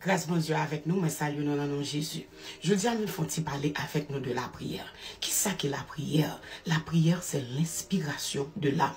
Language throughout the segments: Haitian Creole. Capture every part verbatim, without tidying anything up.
Gras Bondye avèk nou, mwen salye nou nan non Jezi. Jodi a, nou fè yon ti pale avèk nou de lapriyè. Kisa ki lapriyè? Lapriyè, se lenspirasyon de lam.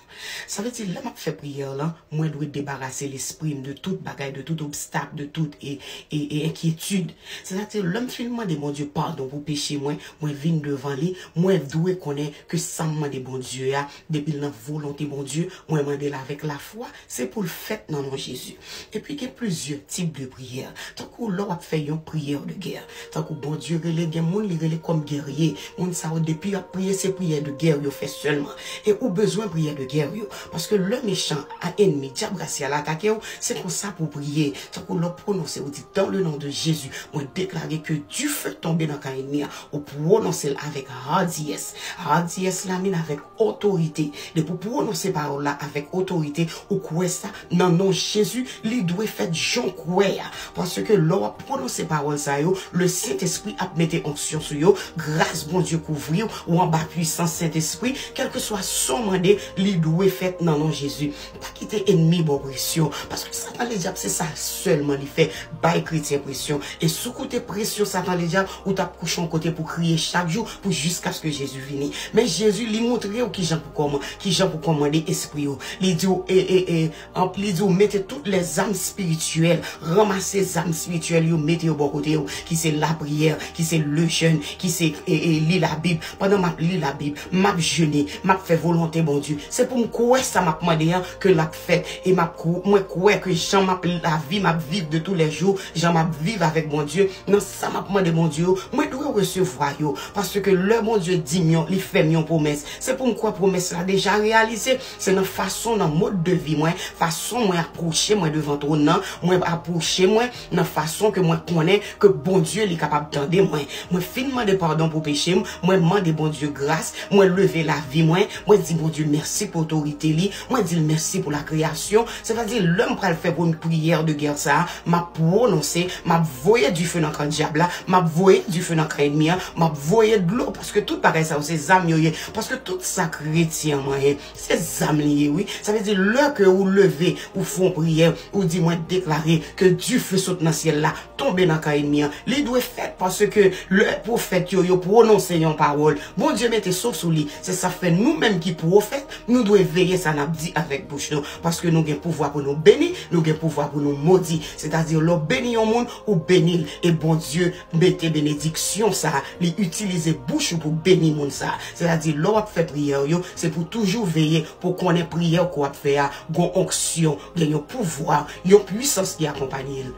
Sa vle di, lè m ap fè priyè lan, mwen dwe debarase lespri m de tout bagay, de tout obstak, de tout e, e, e enkyetid. Sètadi, lè m fin mande Bondye padon pou peche mwen, mwen vin devan li, mwen dwe konnen ke sa m mande Bondye a, depi l nan volonte Bondye, mwen mande l avèk lafwa, se pou l fèt nan non Jezi. Epi gen plizyè tip de priyè. Tankou lè w ap fè yon priyè de gè. Tankou Bondye rele, gen moun li rele kòm gèrye. Moun sa yo depi y ap priye, se priyè de gè yo fè sèlman. E ou bezwen priyè de gè yo. Paske lè mechan a, ènmi, dyab rasyal atake w, se konsa pou w priye. Tankou lè w pwononse, ou di, dans le nom de Jésus, mwen deklare ke dife tonbe nan kan ènmi an. Ou pwononse l avèk hardiyès. Hardiyès la mean avèk otorite. Depi w pwononse pawòl la avèk otorite, ou kwè sa nan non Jezi, li dwe fèt jan w kwè a. Paske lè w ap pwononse pawòl sa yo, le Sentespri ap mete onksyon sou yo, gras Bondye kouvri w, ou anba pwisans Sentespri, kèlkeswa sa w mande, li dwe fèt nan non Jezi. Pa kite ènmi ba w presyon, paske Satan Ledyab se sa sèlman li fè, bay kretyen presyon. E si w koute presyon Satan Ledyab, ou t ap kouche yon kote pou kriye chak jou, pou jiskaske Jezi vini. Men Jezi, li montre w kijan pou kòman, kijan pou kòmande espri yo. Li di w, e, e, e, an, li di w mete tout lè zam espirityèl, ranmase zam espirityèl yo, mete yo bò kote w, ki se lapriyè, ki se lejèn, ki se, e, e, li Labib. Pandan m ap li Labib, m ap jene, m ap fè volonte Bondye. Se pou m kwè sa m ap mande an, ke l ap fèt. E m ap kwè, mwen kwè ke jan m ap lavi, m ap viv de tou lè jou, jan m ap viv avèk Bondye, nan sa m ap mande Bondye yo, mwen dwe resevwa yo. Paske lè Bondye di m yon, li fè m yon pwomès, se pou m kwè pwomès la deja reyalize. Se nan fason, nan mòd de vi mwen, fason mwen apwoche mwen devan twòn nan, mwen apwoche mwen nan fason ke mwen konnen ke Bondye li kapab tande mwen. Mwen fin mande padon pou peche m, mwen mande Bondye gras, mwen leve lavi mwen, mwen di Bondye mèsi pou otorite li, mwen di l mèsi pou lakreyasyon. Sètadi, lè m pral fè premye priyè de gè sa a, m ap pwononse, m ap voye dife nan kan dyab la, m ap voye dife nan kan ènmi an, m ap voye dlo, paske tout bagay sa yo se zam yo ye, paske tout sa kretyen an manyen, se zam li ye, wi. Sa vle di, lè ke ou leve, ou fè yon priyè, ou di, mwen deklare ke dife sot nan syèl la, tonbe nan kan ènmi an. Li dwe fèt paske lè pwofèt yo, yo pwononse yon pawòl, Bondye mete souf sou li. Se sa fè nou menm ki pwofèt, nou dwe veye sa n ap di avèk bouch nou. Paske nou gen pouvwa pou nou beni, nou gen pouvwa pou nou modi. Sètadi, lè w beni yon moun, ou beni l. E Bondye mete benediksyon sa a, li itilize bouch ou pou beni moun sa a. Sètadi, lè w ap fè priyè w yo, se pou toujou veye pou konnen priyè w ke w ap fè a, gon onksyon, gen yon pouvwa, yon pwisans ki akonpanye l.